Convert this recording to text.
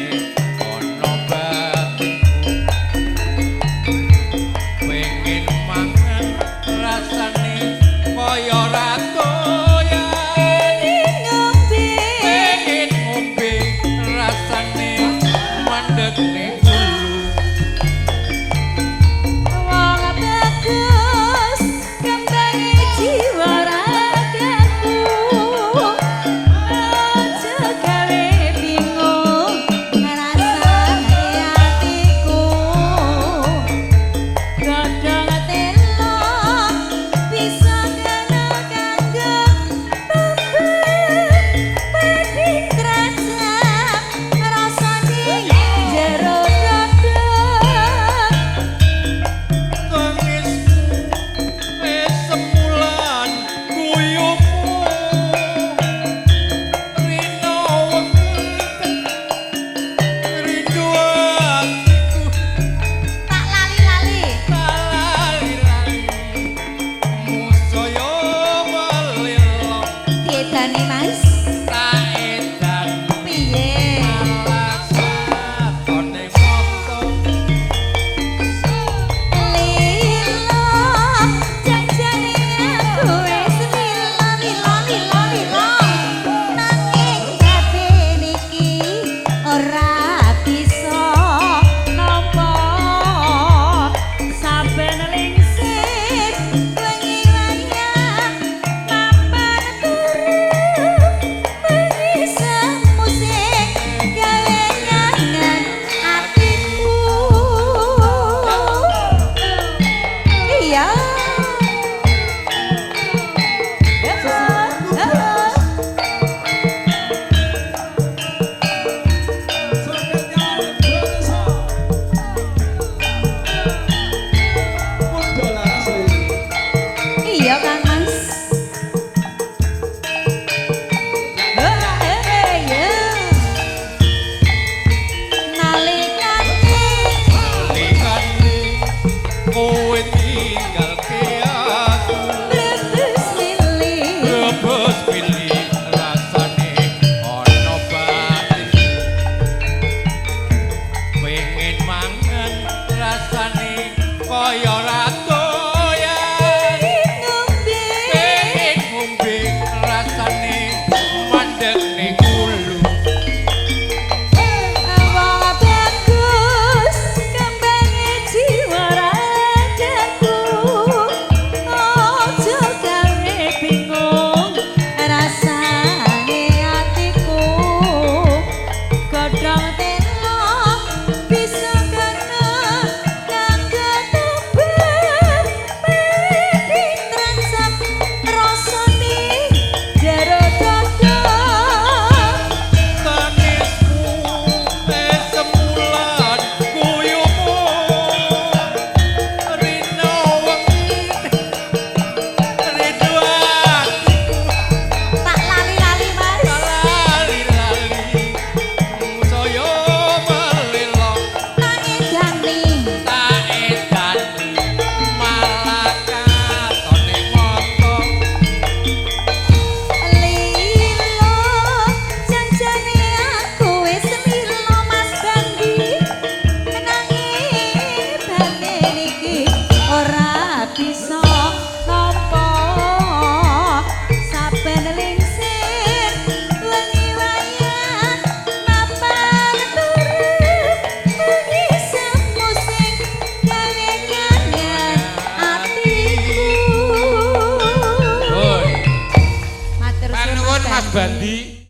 Ana batinku pengen mangan rasane kaya ratu ya. Pengen ngombe. Pengen ngombe rasane mandek ning gulu. Wong bagus kembange jiwa ragaku. Aja gawe bingung rasane atiku. Godhong telo bisa kena kanggo bambu padi trajang rasane jero dada. Tangismu wis semulan guyumu rino wengi rindu atiku. Tak lali-lali. Lali-lali musaya melilo. Diedani, Mas. Tak edan. Piye? Malah katone moto. Lilo, janjane aku wis lilo lilo lilo lilo. Nanging kabeh niki ora